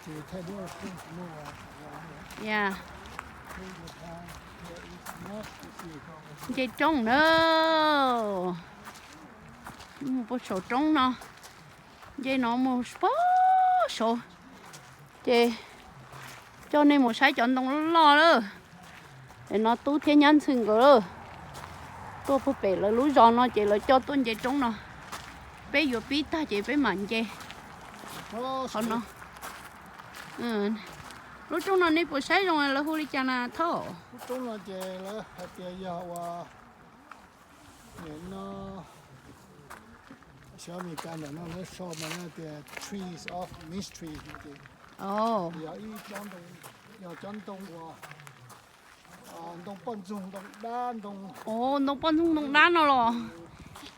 Ya, nce roob na. Mus puag saum roob no, nce no mus puag saud, ces coj nej mus saib cov ntoo loj loj lawm. Es no Tub thiab Nyab Ntxhw nkawd tuaj puag pem lawv lub zos no ces lawv coj tuaj nce roob no. Peb yuav pib tag ces peb mam nce qhov no. Lub roob no nej puas saib zoo lawv hu li cas na Thoj? Lub roob no ces lawv hais tias yog ua, nim no xyov Amelikas ntawm no lawv sau mas lawv tias Trees of Mystery no ces yog ib, yog cov ntoo uas ntoo poj ntxoog ntoo dab ntoo. Ntoo poj ntxoog ntoo dab no los?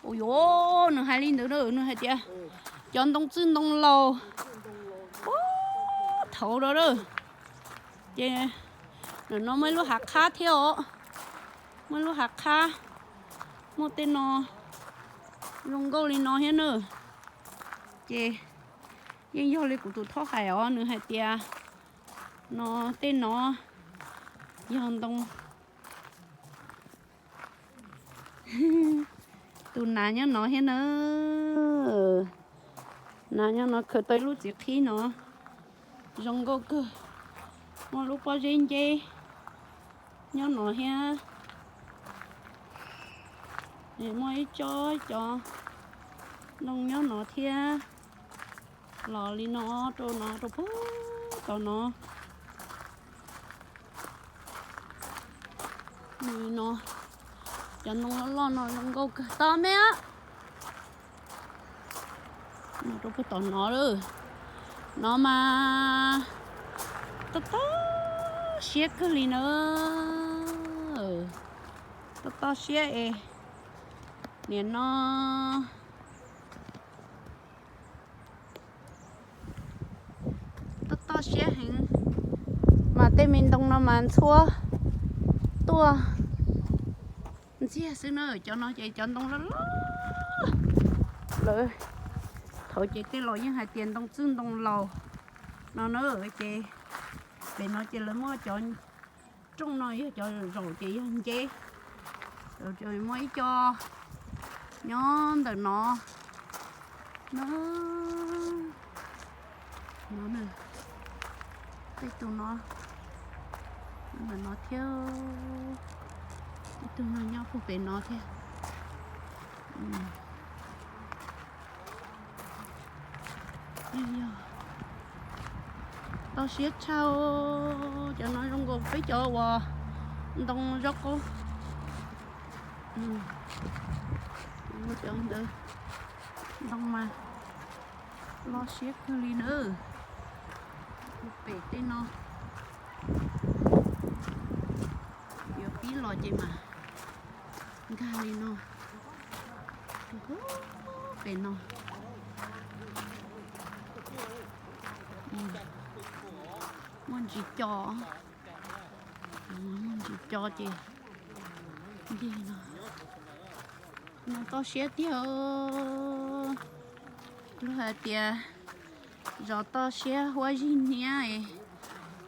Ua yuav, nws hais li ntawd na, nws hais tias cov ntoo txwj ntoo laus puag thaum ub lawm. Ces ntawm no muaj ib lub hav qhab thiab os, muaj ib lub hav qhab, muaj tej no zoo nkauj li no thiab na. Ces yeej yog li kuv tus Thoj hais os, nws hais tias no, tej no yog ntoo. Tus nas nyob no thiab na. Nas nyob no khaws tau ib lub txiv qhib no, zoo nkauj kawg. Muaj lub pob zeb nceb nyob no thiab. Muaj ib co, ib co ntoo nyob no thiab. Los li no rau no rau puag tom no. Li no, cov ntoo loj loj no zoo nkauj kawg, to me. No rau puag tom no lawm. No mas toj toj siab kawg li na. Toj toj siab es, nim no toj toj siab heev, mas tej me ntoo no mas ntxhuab tuaj ntxiag xwb na. Cov no ces cov ntoo loj loj, lawv thaum ub ces tej laus yeej hais tias ntoo txwj ntoo laus no na. Ces pem no ces lawv muaj cov rooj no yog cov zaum ces yog nceb. Muaj ib co nyob ntawm no, no, no, tej tus no, ntawm no thiab, ib tug no nyob puag pem no thiab. Yog toj siab tshaj, cov no zoo nkaus peb cov uas ntoo zaub qaub. Cov ntawd ntoo mas loj siab kawg li na. Pem tej no yuav pib los ces mas nkag li no. Pem no muaj ntsis co, muaj ntsis co ces no, no toj siab tiag. Luag hais tias zos toj siab huab zig hnyiab,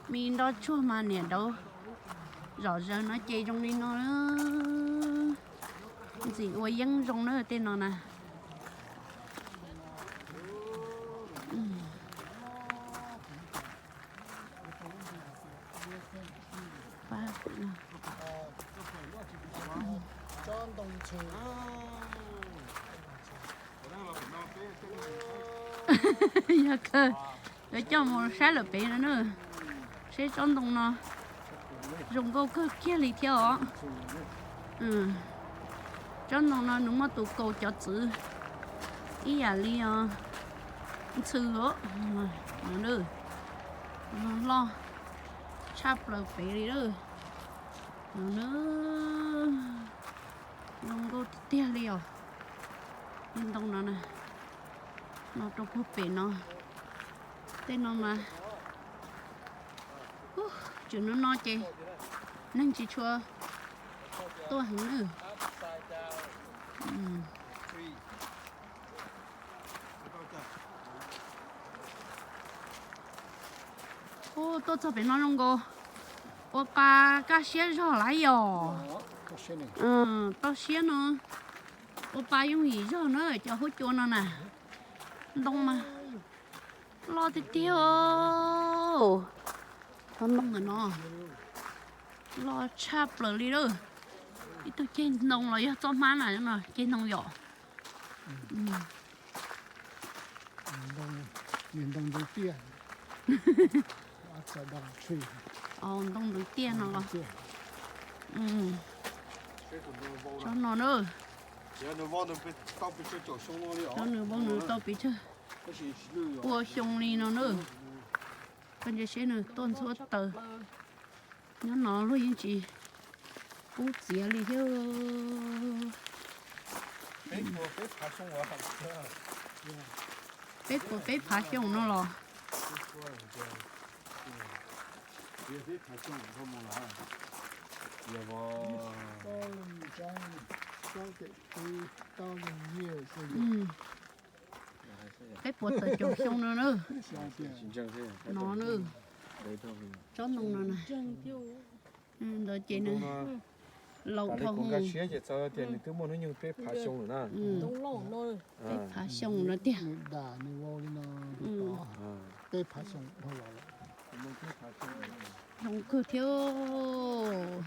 me nroj tsuag mas niam daub. Zom zaws no ces zoo li no, ntxim ua yeeb zoo na tej no na. Yog kawg, yuav coj mus saib lawm pem no na. Seb tsob ntoo no zoo nkauj kawg kiag li thiab os. Tsob ntoo no nws muaj tus kaus cov txwv ib yam li ntxhw os. Loj tshaj plaws pem li lawm. Zoo nkauj tiag tiag li os. Ntoo no na, no rau puag pem no, tej no mas, tswm no no ces neeg tsis tshua tuaj heev na. Ub, tuaj txog pem no zoo nkaus ua pa kaj siab zog lawm yom. Toj siab no ua pa yooj yim zog na, cov huab cua no na. Ntoo mas loj tiag tiag. Cov ntoo ntawm no loj tshaj plaws li lawm. Ib tug ceg ntoo los yog txoj hmab na, ceg ntoo yom. Ntoo ntawd tiag no los. Tsob no na. Cov nws vau nws tau pes tsawg pua xyoo li no na. Koj ntsia seb nws tuaj ntxhua taws. Nyob no luag yeej tsis pub txiav li thiab. Peb puas peb phav xyoo no los? Peb puas tawm caum xyoo no na. No na, tsob ntoo no na. Ntawd ces nws laus dhau hwv. Peb phav xyoo no tiag. Zoo kawg thiab.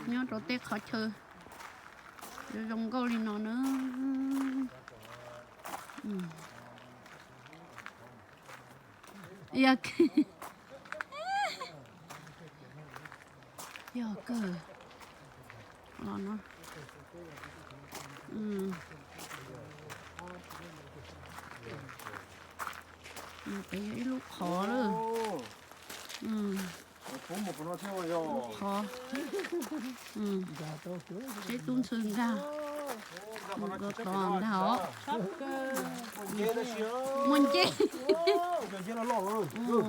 Nyob rau tej qhov chaw zoo nkauj li no na. Yog kawg los no. Pem yog ib lub qhov lawm. Qhov, seb tub ntxhw nkag, mus rau tod nkag os. Muaj nceb.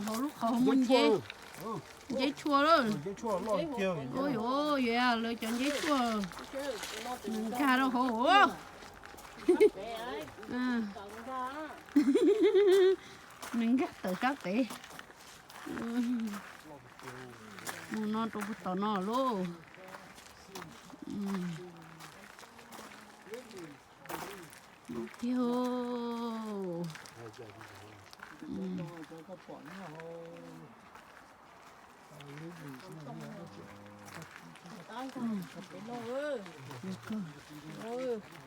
Hauv lub qhov muaj nceb. Nceb tshuaj lawm. Ua yuav, yuav lawv cov nceb tshuaj. Nws nkag rau hauv. Nws nkag tawm sab pem. Mus no rau puag tom no lauj. Lub tiag.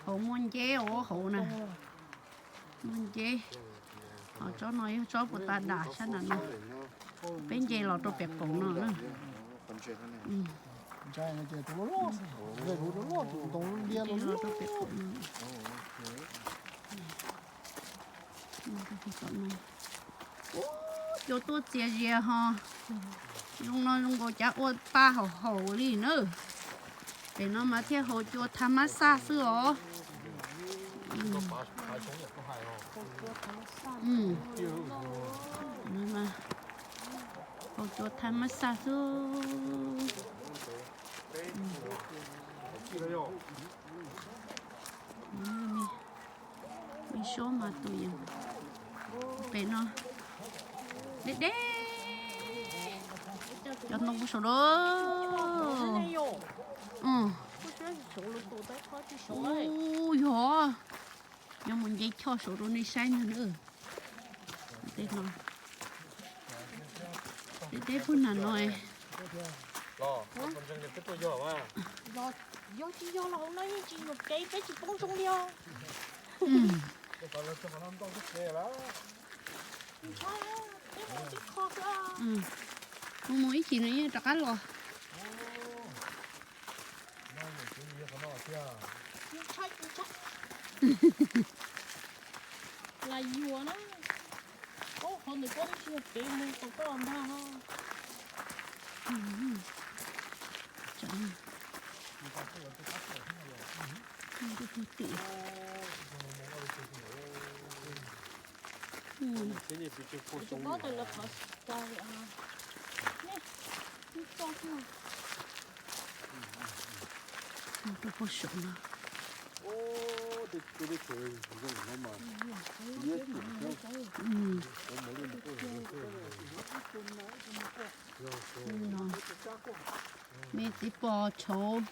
Hauv muaj nceb os, hauv na. Muaj nceb. Ho tsob no yog tsob puas tas dam sab nram no. Peb nce los rau pem qaum no na. Nce los rau pem qaum no. Ub, cua tuaj txias zias ho. Zoo no zoo nkaus cav ua pa haum haum li na. Pem no mas thiaj haus cua thas mab xaj xwb os. Haus cua thas mab xaj xwb. Me suab mas tus yeej pem no deb deb. Cov ntoo saum lawm. Ub, yog, yog mus nce choj saum rau nej saib ntag na. Tej no, tej teb puag nram no. Yog tsis yog los hauv no yeej tsis yuam kev, peb tsis poob zoo li os. Mus mus ib chim no yeej rov qab los. Ntshai, ntshai. Las yuav na. Ub, qhov ntawm koj tsis yog kev mus tau koj ntag. Rau puag saum no. No, me txiv pos tshauv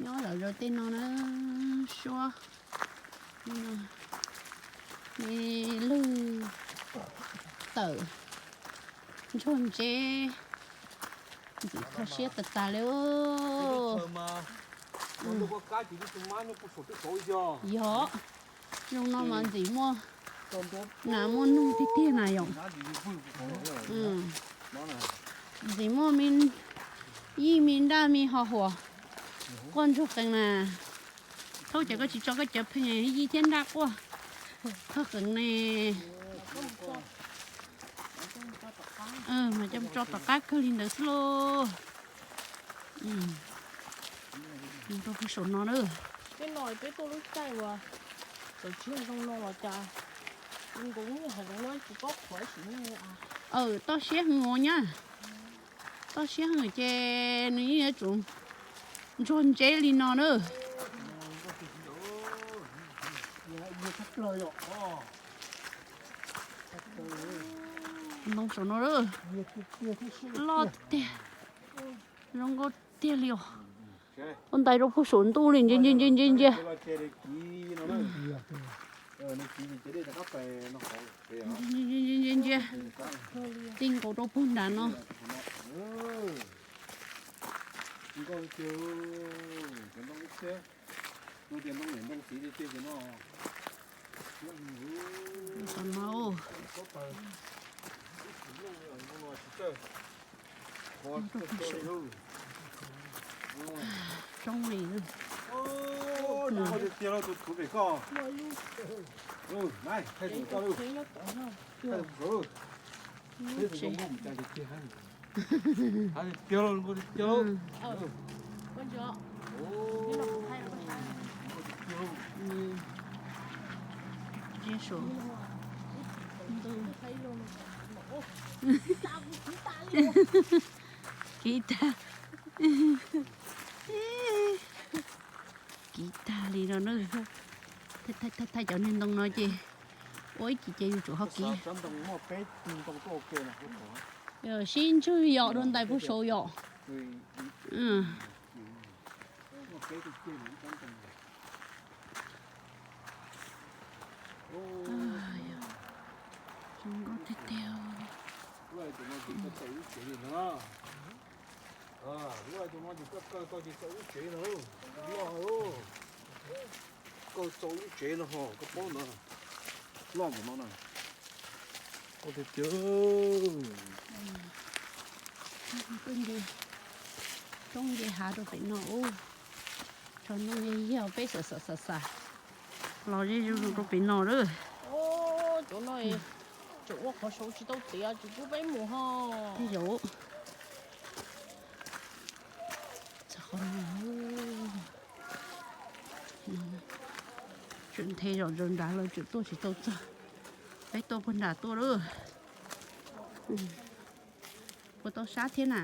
nyob lawm rau tej no na, suab, me lwg tawm ntsuag ntseb, ntxim kho siab tas tas li. Yog, zoo no mas ntxim muaj nas muaj noog tiag tiag na yom. Ntxim muaj me yij me nraj me ho huam quaj ntsuag qees na. Thaub ces koj tsis tso koj cov pheej yij thiab nraj quaj txog qees ne. Mas coj tso tom qab kawg li ntawd xwb lauj. Rau pug saum no na. Tej no peb tuaj lub caij uas txawm tsis yog zoo no los cas, nkoos hav zoov no tsis paub qhuav sim. Aw, toj siab heev os nyab. Toj siab heev ces nws yeej yuav tsum ntsuag ntseb li no na. Ntoo saum no loj tiag, zoo nkauj tiag li os. Ua ntais rau pug saum ntuj li ntsia ntsia ntsia ntsia ntsia. Ntsia ntsia ntsia ntsia. Txij nkaus rau pug nram no. Tam no roob li. Tiag tiag lauj, tus thuv pem koj. Thaij tus koj lauj. Thaij tus koj lauj. Tiag tiag lauj, nkauj tiag tiag lauj. Kiv tag, kiv tag li no na. Thaij cov niag ntoo no ces ua ib chim ces yus tsum ho kiv. Sib ntswg yom, dua ntais pug saud yom. Zoo nkauj tiag tiag. Koj txo lub tsev no ho koj paub ntawd, loj npaum no na. Koj tiag tiag. Roob nce hav rau pem no ub. Tso ntoo yag yag peb xam xam xam xam los ze zuj zus rau pem no lawm. Cov no tseem ua qhov saud tsis tau tiav tsis pub peb mus ho. Tej zaum txog qhov no, tseem nthe zom zaws nrad lawm tseem tuaj tsis tau txog. Peb tuaj puag nram tuaj lawm. Puas tau sab thiab na?